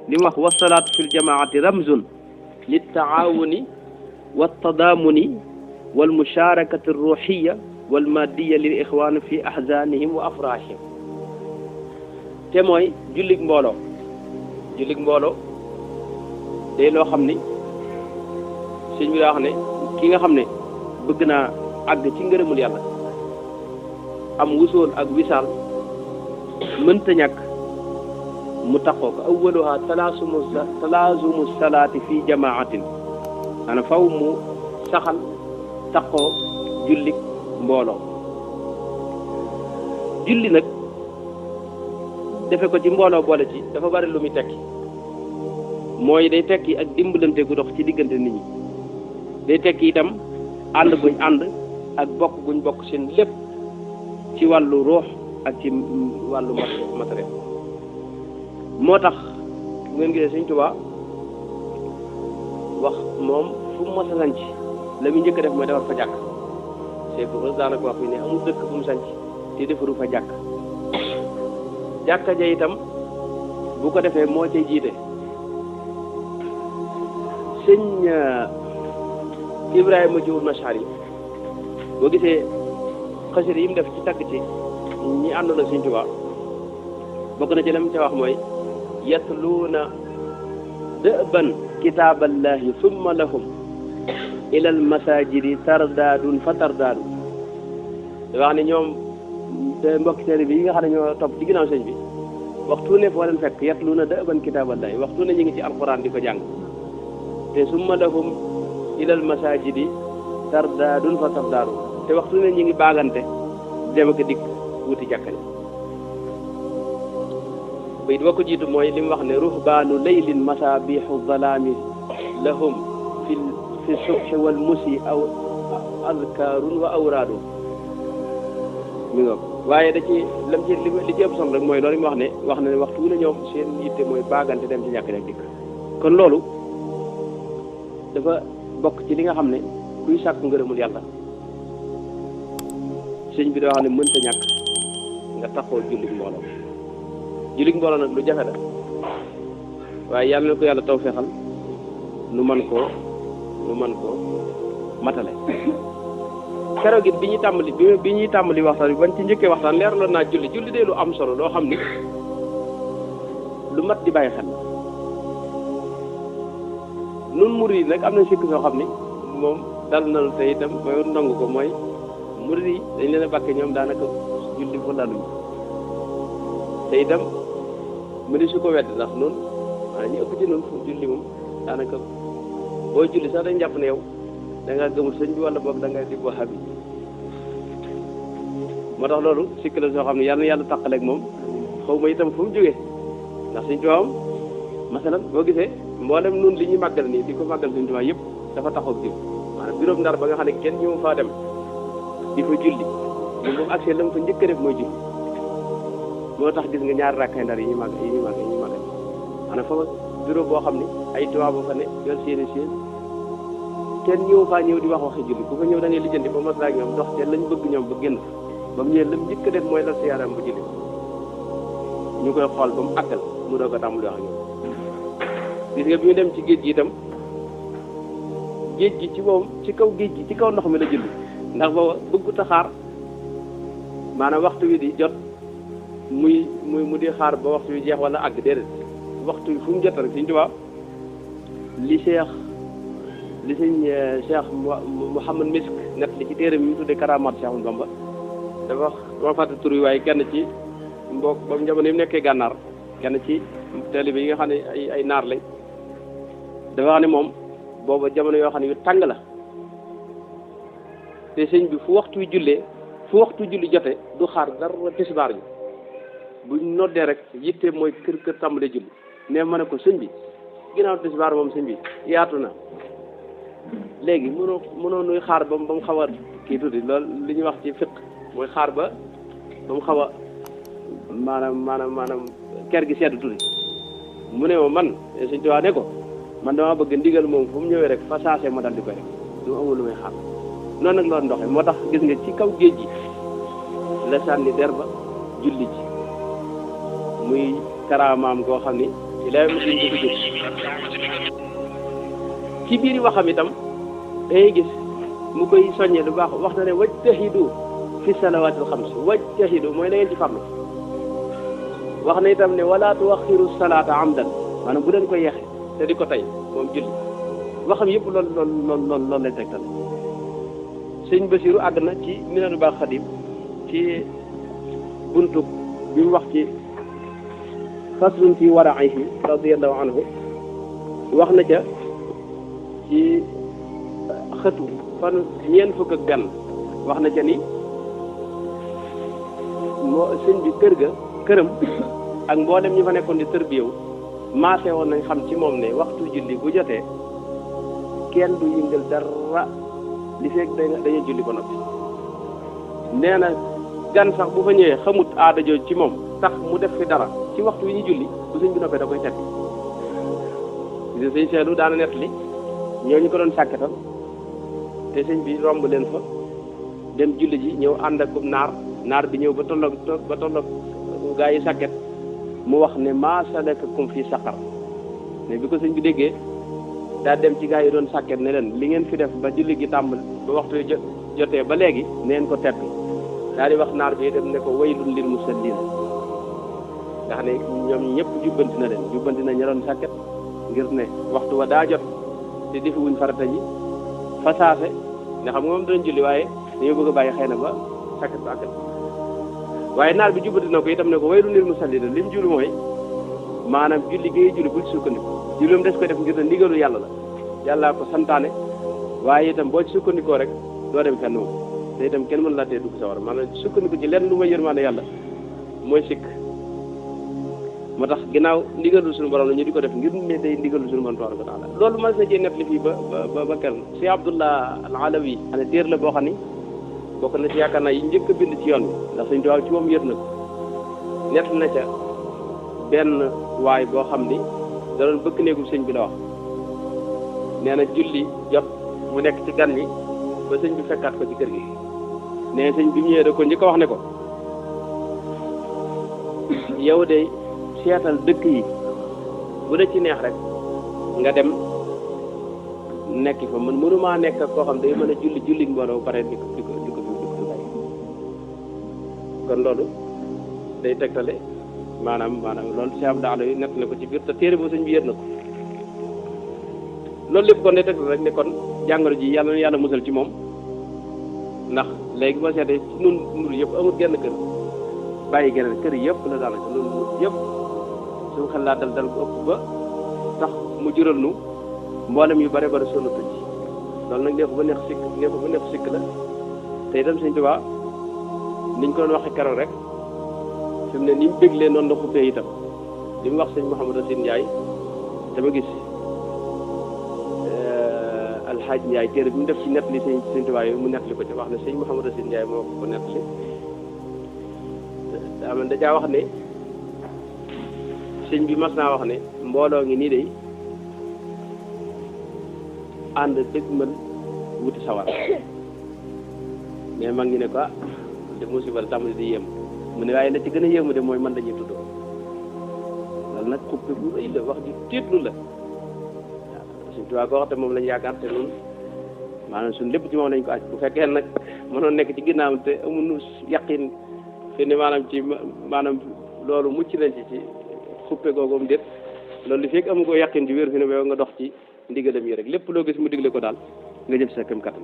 li mu wax wasalaatu fi ljamaati ramzun liltaawuni waltadaamuni walmusharakati alruxiya walmaddiya lil ixwaan fi ahzanihim wa afrahihim te mooy jullig mbooloo day loo xam ni sëñ bi daa wax ne ki nga xam ne bëgg naa àgg ci ngërëmul yàlla am wusool ak wisaal mënta ñàkk mu taxoo ko awwaluha talaazumu salaati fi jamaatin ana faw mu saxal taxoo jullik mbooloo julli nag defe ko ci mbooloo boole ci dafa bari lu muy tekki mooy day tekki ak dimbalante gu dox ci diggante nit ñi day tekki itam ànd guñ ànd ak bokk guñ bokk seen lépp ci wàllu ruux ak ci wàllu matériel moo tax bu ngeen gisee Sëñ Tuubaa wax moom fu mu mos a sanc la muy njëkk a def mooy defar fa jàkk c'est pour daanaka wax bi ne amul dëkk bu mu sanc te defaru fa jàkk jàkka ja itam bu ko defee moo cay jiite sëñ Ibrahima Diouf Machar yi boo gisee xasida yi mu def ci tagg ci ñi àndoon ak Sëñ Tuubaa bokk na ci lam ca wax mooy yatluuna dëban kitaaballahi summa lahum ila al masajidi tardaadun fa tardaadu da wax ne ñoom te mbokki téere bi yi nga xam ne ñoo topp ci ginnaaw sëñ bi waxtu ne foo leen fekk yatluuna dëban kitaaballahi waxtu ne ñu ngi ci alquran di ko jàng te summa lahum ila al masajidi tardaadun fa tardaadu te waxtu ne ñu ngi baagante dem ak dikk wuti jàkkale bayit wa ko jiitu mooy li mu wax ne ruhbaanu laylin masaabiixu zalaami lahum fi subhi wal musi aw azkaarun wa awraadu mi nga waaye da ci lam ci li ci ëpp solo rek mooy loolu mu wax ne waxtu wu ne ñoom seen yitte mooy baagante dem ci jàkk rek dikk kon loolu dafa bokk ci li nga xam ne kuy sàkku ngërëmul yàlla sëñ bi da wax ne mënta ñàkk nga taxoo jullit mbooloo jullit mbooloo nag lu jafe la waaye yàlla na ko yàlla tawfeexal nu man koo matale keroog it bi ñuy tàmbali waxtaan bi bañ ci njëkkee waxtaan leeraloon naa julli dee lu am solo loo xam ni lu mat di bàyyi xel nun murid yi nag am na sikk soo xam ni moom dal na te itam mooy nangu ko mooy murid yi dañ leen a bàkke ñoom daanaka julli fa laluñ te itam mu di su ko wedd ndax noonu waaye ñu ëpp ci noonu fu julli moom daanaka booy julli sax dañ jàpp ne yow da ngaa gëmul sëñ bi wala boog da nga di wahabi moo tax loolu sikk la soo xam ne yàlla tàqaleeg moom xaw ma itam fu mu jógee ndax Sëñ Tuubaa am masalan boo gisee mboolem nun li ñuy màggal nii di ko màggal Sëñ Tuubaa yëpp dafa taxaw jiw maanaam bureau Ndar ba nga xam ne kenn ñëw faa dem di fa julli moom boobu accès la mu fa njëkk a def mooy julli moo tax gis nga ñaari rakkay Ndar yi ñuy màgg maanaam foofu bureau boo xam ne ay tubaab ba fa ne yor seeni seen kenn ñëw faa ñëw di wax waxi julli ku fa ñëw da ngay lijjanti ba mos laa ñoom dox te lañ bëgg ñoom ba génn ba mu ñëwee lam njëkk a def mooy la siyaaram bu julli ñu koy xool ba mu àggal mu doog a tàmbali wax ak ñoom gis nga bi ñu dem ci géej gi itam géej gi ci moom ci kaw géej gi ci kaw ndox mi la julli ndax booba bëggut a xaar maanaam waxtu wi di jot mu di xaar ba waxtu wi jeex wala àgg déedéet waxtu wi fu mu jot rek Sëñ Tuubaa li sëñ Cheikh Mouhamad Misk net li ci téere mi mu tuddee Karamaat Cheikh Bamba dafa wax dama fàtte tur yi waaye kenn ci mbokk ba mu jamono yi mu nekkee gànnaar kenn ci taalibe yi nga xam ne ay naar lañ dafa wax ne moom booba jamono yoo xam ne yu tàng la te sëñ bi fu waxtu julli jote du xaar dara tisbaar ji buñ noddee rek yitte mooy kër tàmbalee julli ne ma ne ko sëñ bi ginnaaw tisbaar moom sëñ bi yaatu na léegi mënoo nuy xaar ba mu xaw a kii tuuti loolu li ñuy wax ci fiq mooy xaar ba mu xaw a maanaam ker gi sedd tuuti mu ne ma man Sëñ Tuubaa ne ko man dama bëgg ndigal moom fu mu ñëwee rek fa saase ma dal di koy def du amul lu may xaar noonu nag loolu ndoxe moo tax gis nga ci kaw géej gi la sànni der ba julli ji muy karaamaam goo xam ni ci lay mu diñ ko jóg ci biir waxam itam dangay gis mu koy soññee lu baax wax na ne wajtahidu fi salawaatil xams wajtahidu mooy na ngeen ci farlu wax na itam ne wala tuwaxiru salaata amdan maanaam bu leen ko yeexe te di ko tey moom julli waxam yëpp loolu lay tegtal sëñ Basiru àgg na ci Minanul Baaxil Xadiim ci buntu bi mu wax ci faslun fi waraihi radiyallahu anhu wax na ca ci xëtu fan ñeent fukk ak benn wax na ca ni moo sëñ bi këram ak mboolem ñi fa nekkoon di tërbiyewu maase woon nañ xam ci moom ne waxtu julli bu jotee kenn du yëngal dara li fekk dañuy julli ba noppi nee na gan sax bu fa ñëwee xamut aada jooju ci moom tax mu def fi dara ci waxtu wi ñu julli bu sëñ bi noppee da koy teg di sëñ seelu daana nett li ñooñu ko doon sàkketal te sëñ bi romb leen fa dem julli ji ñëw ànd ak naar bi ñëw ba tolloog gaa yi sàkket mu wax ne maa salakakum fii saqar ne bi ko sëñ bi déggee daa dem ci gaa yi doon sàkket ne leen li ngeen fi def ba julli gi tàmbal ba waxtu jotee ba léegi neen ko teppi daal di wax naar bi dem ne ko waylun lil musallin nga xam ne ñoom ñëpp jubbanti na leen jubbanti na ña doon sàkket ngir ne waxtu wa daa jot te defi wuñ farata ji fa saase nga xam nga moom doon julli waaye dañoo bëgg a bàyyi xëy na ba sàkket ba àggal waaye naar bi jubbanti na ko itam ne ko waylun lil musallin li mu julli mooy maanaam julli gi julli bul sukkandiku julli moom des koy def ngir ne ndigalu yàlla la yàllaa ko santaane waaye itam boo ci sukkandikoo rek doo dem fenn moom te itam kenn mën laa tee dugg sawar maanaam sukkandiku ci lenn lu may yërmaande yàlla mooy sikk moo tax ginnaaw ndigalul suñu borom la ñu di ko def ngir ne day ndigalul suñu borom tabaraka wa taala loolu mas na cee net li fii ba kenn si Abdullah al Alawi xam ne téer la boo xam ni bokk na ci yaakaar naa yi njëkk a bind ci yoon bi ndax Sëñ Tuubaa ci moom yër na ko net na ca benn waay boo xam ni da doon bëkk néegu sëñ bi la wax nee na julli jot mu nekk ci gan ñi ba sëñ bi fekkaat ko ci kër gi nee sëñ bi mu ñëwee da ko njëkk a wax ne ko yow de seetal dëkk yi bu la ci neex rek nga dem nekki fa man mënumaa nekk ak koo xam day mën a julli mbooloo ba pare di ko bàyyi kon loolu day tegtale maanaam loolu si am daal yu nekk na ko ci biir te téere boobu sëñ bi yër na ko loolu lépp kon day tegtale rek ne kon jàngoro ji yàlla na yàlla musal ci moom ndax léegi boo seetee nun nur yëpp amul genn kër bàyyi geneen kër yëpp la daanaka nun nur yëpp suñu xel laa dal ko ëpp ba tax mu jural nu mboolem yu bare bare sonn tëj loolu nag neexu ba neex sikk la te itam Sëñ Tuubaa niñ ko doon waxee keroog rek fi mu ne ni mu béglee noonu la xuppee itam li mu wax sëñ Mouhamadou Racine Ndiaye dama gis Alxaaj Ndiaye téere bi mu def ci nett li Sëñ Tuubaa yooyu mu nett li ko ci wax ne sëñ Mouhamadou Racine Ndiaye moo ko nett li daa man dajaa wax ne sëñ bi mas naa wax ne mbooloo ngi nii day ànd dëgg mën wuti sawar mais mag ngi ne ko de musiba la tàmbali di yéem mu ne waaye la ci gën a yéemu de mooy man dañuy tudd loolu nag xuppe bu rëy la wax ji tiitlu la waaw Sëñ Tuubaa koo xam te moom lañ yaakaar te noonu maanaam suñ lépp ci moom lañ ko aj bu fekkee nag mënoon nekk ci ginnaaw te amuñu yaqin fi ne maanaam loolu mucc nañ ci xuppe googu déet loolu li fekk amu ko yaqin ci wér fi ne ba nga dox ci ndigalam yi rek lépp loo gis mu digle ko daal nga jël sa këm kattan